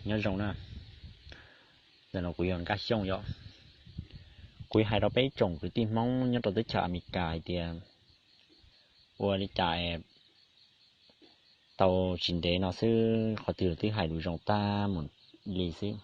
Nyob zoo na, ntawm no kuv yog Nkaj Xyooj yom. Kuv hais rau peb tsoom kwv tij Hmoob nyob rau teb chaws Amelikas hais tias ua li cas tau tsis ntev no xwb qhov twg twb hais lus zoo tag mus li xwb.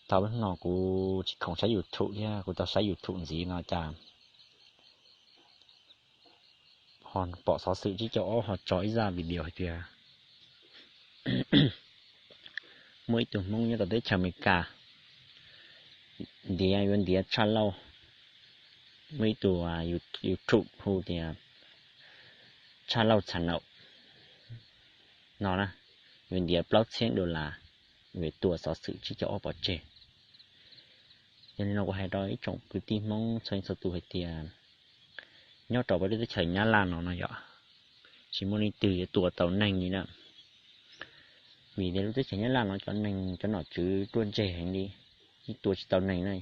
Thaum no kuv tsis khoom saib YouTube thiab, kuv tau saib YouTube ntxiv no cas ho pom xov xwm tsib caug ob ho tso ib zaj video hais tias muaj ib tug Hmoob nyob rau teb chaws Amelikas ntiav yuav ntiav Tshaj Lauj, muaj ib tug YouTube hu tias Tshaj Lauj Txham Naum no na, yuav ntiav plaub txhiab dollar, yuav tua xov xwm tsib caug ob pov tseg. Yog li no kuv hais rau ib tsoom kwv tij Hmoob txhua leej txhua tus hais tias nyob rau peb lub teb chaws Nyab Laj no no yom, tsis muaj leej twg yuav tua tau neeg li na. Vim tias lub teb chaws Nyab Laj no cov neeg cov nom tswv ruaj ntseg heev li, yeej tua tsis tau neeg na.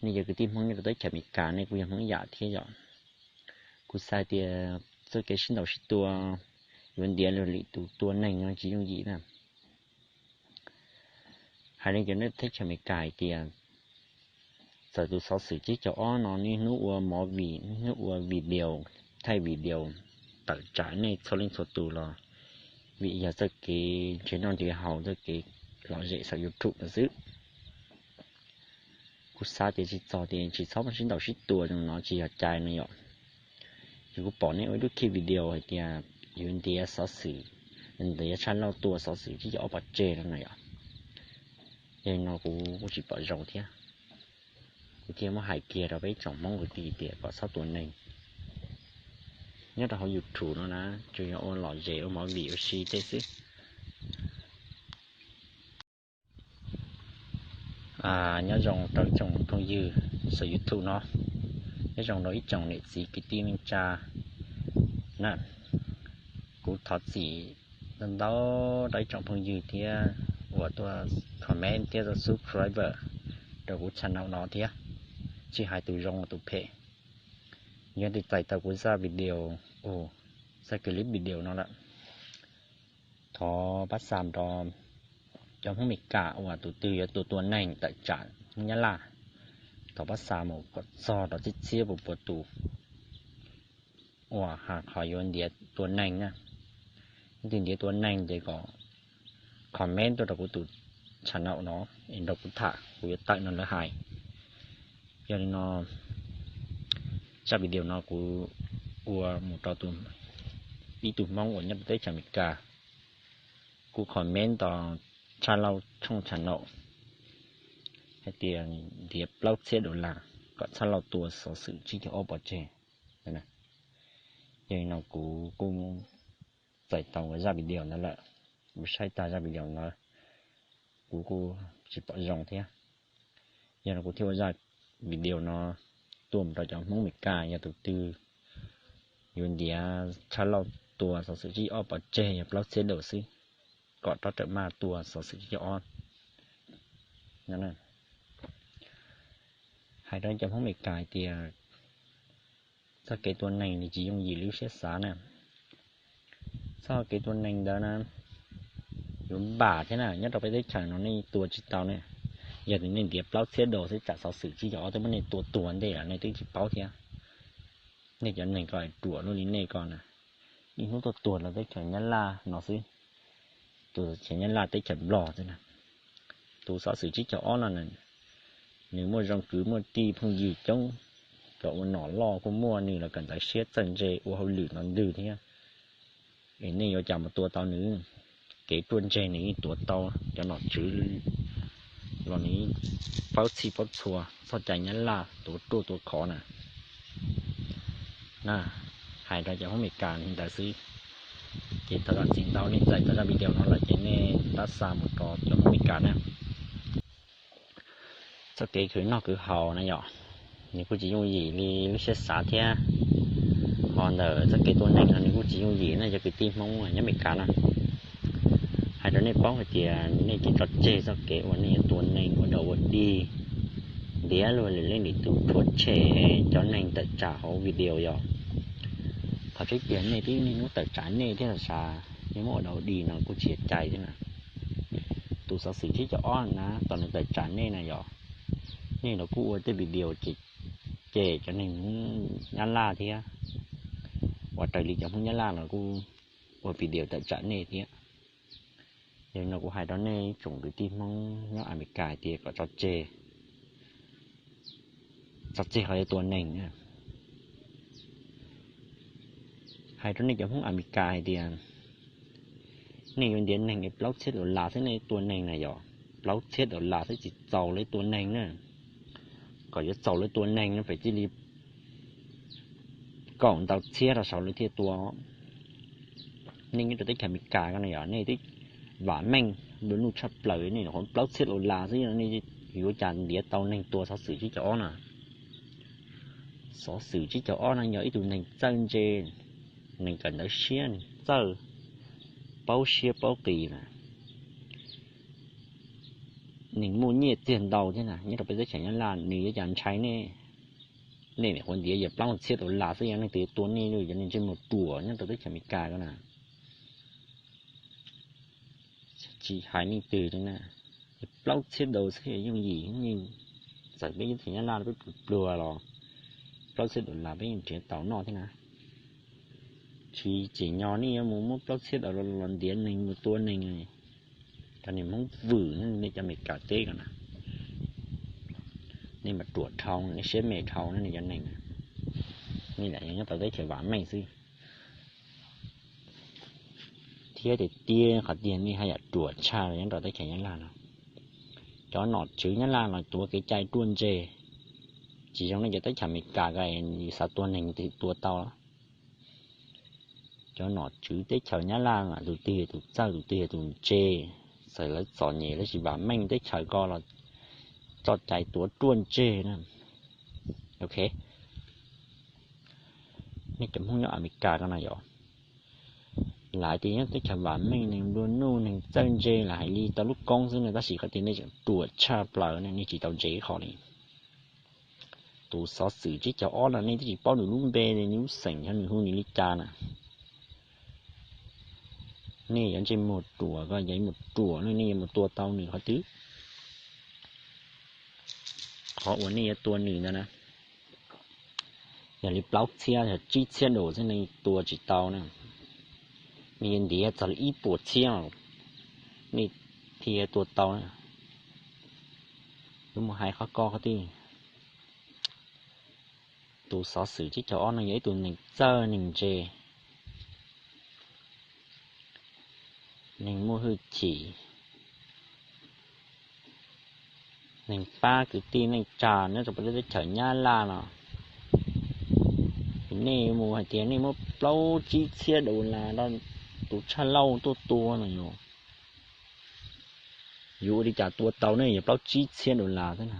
Nej yog kwv tij Hmoob nyob rau teb chaws Amelikas nej kuj yog Hmoob ib yam thiab yom. Kuv xav tias txoj kev sib ntaus sib tua yuav ntiav luag lwm tus tua neeg no tsis yooj yim na. Hais li cov nej teb chaws Amelikas hais tias txawm tus xov xwm tsib caug ob no niaj hnub ua movie, niaj hnub ua video, thaij video tawm tsam nej txhua leej txhua tus los vim yog txoj kev nrhiav noj nrhiav haus, txoj kev lom zem saum YouTube no xwb. Kuv xav tias tsis txog tias tsis txhob sib ntaus sib tua no tsis yog cai no yom. Ces kuv pom nej ua ib lub khij video hais tias yuav ntiav xov xwm, ntiav Tshaj Lauj tua xov xwm tsib caug ob pov tseg no no yom. Yog li no kuv kuj tsis pom zoo thiab. Kuv thiaj muab hais kiag rau peb tsoom Hmoob kwv tij tias kom txhob tua neeg nyob rau hauv YouTube no na, tsuas yog ua lom zem ua movie ua si tej xwb. Nyob zoo rau ib tsoom phooj ywg saum YouTube no, nyob zoo rau ib tsoom niam txiv kwv tij neej tsa na. Kuv thov txim ntau ntau rau ib tsoom phooj ywg thiab uas tuaj comment thiab tuaj subscribe rau kuv channel no thiab, tsis hais tus zoo tus phem. Yog leej twg txais tau kuv zaj video, zaj clip video no lawm, thov pab xa rau cov Hmoob Meskas uas tus twg yuav tua tua neeg tawm tsam Hmoob Nyab Laj, thov pab xa mus kom txog rau txhiab txhiab puas puas tus uas hais qhov yuav ntiav tua neeg na. Leej twg ntiav tua neeg ces kom comment tuaj rau kuv tus channel no es nrog kuv tham, kuv yuav tawm nrog lawv hais. Yog li no, zaj video no kuv ua mus rau ib tug Hmoob uas nyob rau teb chaws Amelikas, kuj comment tos Tshaj Lauj tshooj channel hais tias ntiav plaub txhiab dollar kom Tshaj Lauj tua xov xwm tsib caug ob pov tseg. Yog li no kuv kuj txais tau zaj video ntawd lawm, kuv saib tag zaj video ntawd kuv kuj tsis pom zoo thiab. Yog li no kuv thiaj ua zaj video no tuaj mus rau cov Hmoob Meskas, yog tus twg yuav ntiav Tshaj Lauj tua xov xwm tsib ob pov tseg yog plaub txhiab dollar xwb, kom rov rawm maj tua xov xwm tsib caug ob. Hais rau cov Hmoob Meskas hais tias txoj kev tua neeg li tsis yooj yim li lub siab xav na. Txoj kev tua neeg ntawd na yuav npam thiab na, nyob rau peb teb chaws no nej tua tsis tau ne. Yog tias nej ntiav plaub txhiab dollar xwb tsam xov xwm tsib caug ob twb muab nej tua tuag ntej lawm nej twb tsis paub thiab. Nej cov neeg ko ruam luaj li nej ko na, niaj hnub tuaj tuag rau teb chaws Nyab Laj no xwb, tus teb chaws Nyab Laj teb chaws Nplog xwb na. Tus xov xwm tsib caug ob no na, nws muaj zoo kwv muaj tij phooj ywg coob, cov ua nom loj kuj muaj, nws los kawm ntawv siab txawj ntse ua hauj lwm no ntws thiab. Es nej yuav cas mus tua tau nws? Kev ruaj ntseg nws yeej tuav tau, cov nom tswv los nws paub txhij paub txhua, txoj cai Nyab Laj tuav ruaj tuav khov na. Na, hais rau cov Hmoob Meskas li ntawd xwb. Ces thov zam txim ntau nej txais tau zaj video no lawm ces nej pab xa mus rau cov Hmoob Meskas na. Txoj kev khwv noj khwv haus na yom, nws kuj tsis yooj yim li lub siab xav thiab. Ho ntawm txoj kev tua neeg no nws kuj tsis yooj yim na cov kwv tij Hmoob nyob Meskas na. Hais rau nej paub hais tias nej tsis tso tseg txoj kev uas nej yuav tua neeg ua dog ua dig, ntiav luag lwm leej lwm tus rhuav tshem cov neeg tawm tsam hauv video yom. Thov txim tias nej twb niaj hnub tawm tsam nej thiab los sav. Nej muab ua dau dig no kuj tsis cai thiab na. Tus xov xwm tsib caug ob na, tos nws tawm tsam nej na yog, nej los kuj ua tej video ces cov neeg Hmoob Nyab Laj thiab, uas raws li cov Hmoob Nyab Laj los kuj ua video tawm tsam nej thiab. Yog li no kuv hais rau nej tsoom kwv tij Hmoob nyob Amelikas hais tias kom tso tseg, tso tseg qhov yuav tua neeg. Hais rau nej cov Hmoob Amelikas hais tias nej yuav ntiav neeg es plaub txhiab dollar xwb nej tua neeg na yog, plaub txhiab dollar xwb tsis txaus lawv tua neeg na. Kom yuav txaus lawv tua neeg no pem cia li kaum ntau txhiab rau saud lawv thiaj tua. Nej nyob rau teb chaws Amelikas ko na yog nej twb vam meej, nplua nuj tshaj plaws, nej nyuam qhuav plaub txhiab dollar xwb nej yuav cas ntiav tau neeg tua xov xwm tsib caug ob na. Xov xwm tsib caug ob no yog ib tug neeg txawj ntse, neeg kawm ntawv siab, neeg txawj, paub siab paub qis na, neeg muaj nyiaj txiag ntau thiab na, nyob rau peb teb chaws Nyab Laj nws yuav cas ntshai nej. Nej nyuam qhuav ntiav yog plaub txhiab dollar xwb yog leej twg tua nej, cov neeg ntsej muag ruam nyob rau teb chaws Amelikas ko na. Tsis hais leej twg li na, plaub txhiab dollar xwb yooj yim, txawm peb teb chaws Nyab Laj peb pluag pluag los plaub txhiab dollar peb yeej nrhiav tau noj thiab na. Tsis tsim nyog nej yuav mus muab plaub txhiab dollar los ntiav neeg mus tua neeg. Cov neeg Hmoob vwm nej cov Amelikas teb ko na, nej mas ruam dhau, nej siab me dhau nej cov neeg. Nej lam yog nyob tau teb chaws vam meej xwb. Thiab tiag tiag qhov tiag nej haj yam ruam tshaj nyob rau teb chaws Nyab Laj no. Cov nom tswv Nyab Laj no tuav kev cai ruaj ntseg, tsis zoo nej cov teb chaws Amelikas ko xav tua neeg twb tua tau. Cov nom tswv teb chaws Nyab Laj mas tus twg yog tus txawj, tus twg yog tus ntse, txawm lawv txom nyem lawv tsis vam meej teb chaws ko los txoj cai tuav ruaj ntseg na. Ok, nej cov Hmoob nyob Amelikas ko no yog lam hais tias nyob teb chaws vam meej, neeg nplua nuj, neeg txawj ntse, lam hais li tau lub koob xwb no, tab sis qhov tias nej tseem ruam tshaj plaws, nej tsis tau ntse qhov li. Tus xov xwm tsib caug ob no nej twb tsis paub nws lub npe, nws lub xeem, yog nws hu nws li cas na. Nej yuav ntsej muag ruam ko, yog mus ruam no nej yuav mus tua tau nws qhov twg? Qhov uas nej yuav tua nws ntawd na, yog li plaub txhiab, yog tsib txhiab dollar xwb nej tua tsis tau na. Nej yuav ntiav txog li ib puas txhiab nej thiaj tua tau na. Yuav mus hais qhov ko qhov twg? Tus xov xwm tsib caug ob no yog ib tug neeg txawj neeg ntse, neeg muaj hwj chim, neeg pab kwv tij neej tsa nyob rau peb lub teb chaws Nyab Laj no. Nej mus hais tias nej muab plaub tsib txhiab dollar rau tus tshaj lauj tuaj tua no yus, yus ua li cas tua tau ne? Yog plaub tsib txhiab dollar xwb na,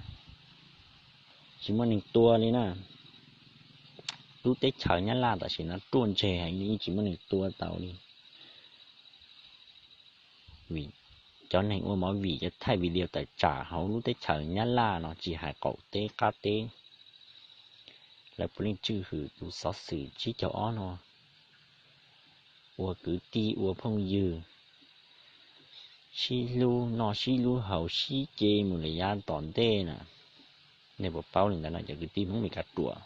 tsis muaj neeg tua li na. Lub teb chaws Nyab Laj tam sim no ruaj ntseg heev li, tsis muaj neeg tua tau li. Vim cov neeg ua movie, cov thaij video tawm tsam hauv lub teb chaws Nyab Laj no tsis hais qaum teb qab teb, lawv puav leej tswj hwm tus xov xwm tsib caug ob no ua kwv tij ua phooj ywg, sib hlub noj sib hlub haus sib ce mus lawm yav tom ntej na. Nej puas paub li ntawd no cov kwv tij Hmoob Meskas ruam?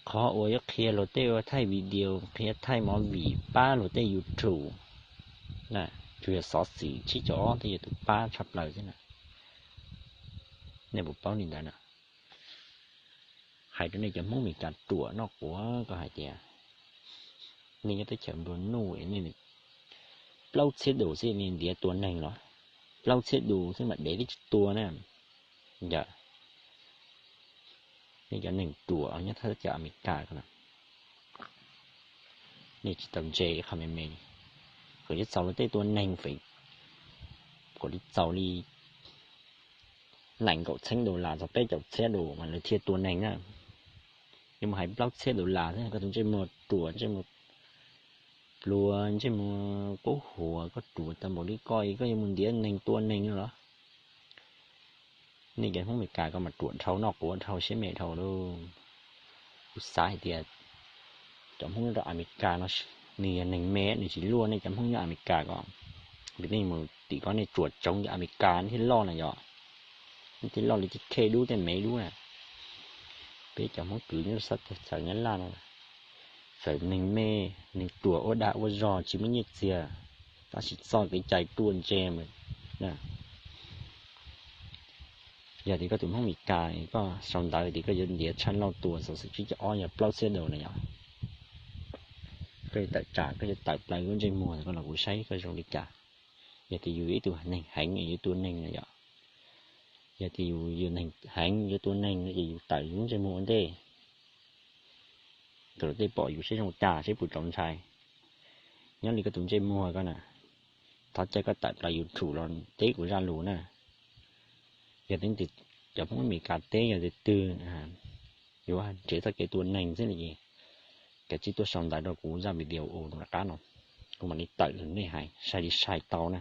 Qhov uas yuav qhia luag tej ua thaij video, qhia thaij movie pab luag tej YouTube na, tsuas yog xov xwm tsib caug ob thiaj yog tus pab tshaj plaws xwb na. Nej puas paub li ntawd na? Hais rau nej cov Hmoob Meskas ruam noj quav ko hais tias nej nyob teb chaws nplua nuj, nej plaub txhiab dollar xwb nej ntiav tua neeg los? Plaub txhiab dollar xwb mas dev twb tsis tua na. Yog nej cov neeg ruam nyob thaj teb chaws Amelikas ko na, nej tsis tau ntse qhov me me, kom yuav txaus luag tej tua neeg feem, kom li txaus li nees nkaum txhiab dollar txog peb caug txhiab dollar mas lawv thiaj tua neeg na. Yuav mus hais plaub txhiab dollar xwb, koj tus ntsej muag ruam, ntsej muag pluag, ntsej muag kub huam, koj ruam tau npaum li koj, koj yuav mus ntiav neeg tua neeg no los? Nej cov Hmoob Meskas ko mas ruam dhau, noj quav dhau, siab me dhau lauj. Kuv xav hais tias Cov Hmoob nyob rau Amelikas no, nws yog neeg me, nws tsis luaj nej cov Hmoob nyob Amelikas ko. Vim nej mus tim ko nej tsuas tsoov cov Amelikas thiaj loj na yom. Nej thiaj loj li tej khej dub tej mev dub na. Peb cov Hmoob kwv nyob sab teb chaws Nyab Laj no, txawm neeg me, neeg ruam ua dag ua zog tsis muaj nyiaj txiag, tab sis txoj kev cai ruaj ntseg mas. Yog tias koj tus Hmoob Amelikas koj sau ntawv tias koj yuav ntiav tshaj lauj tua xov xwm tsib caug ob yog plaub txhiab daus na yom, koj yuav tawm tsam, koj yuav tawm plaws lub ntsej muag koj los kuv saib koj zoo li cas. Yog tias yus ib tug neeg heev yus tua neeg na yom, yog tias yus yus neeg heev yuav tua neeg no ces yus tawm yus lub ntsej muag ua ntej, kom luag tej pom yus seb zoo cas seb puas txaus ntshai. Nyob li koj tus ntsej muag ko na, thov caw koj tawm plaws YouTube los teb kuv zaj lus na. Yog tias cov Hmoob Amelikas teb yog tus twg yuav nrhiav txoj kev tua neeg xwb no ces kav tsij tuaj sau ntawv rau kuv zaj video rov qab no, kuv mam li tawm li nej hais sai li sai tau na.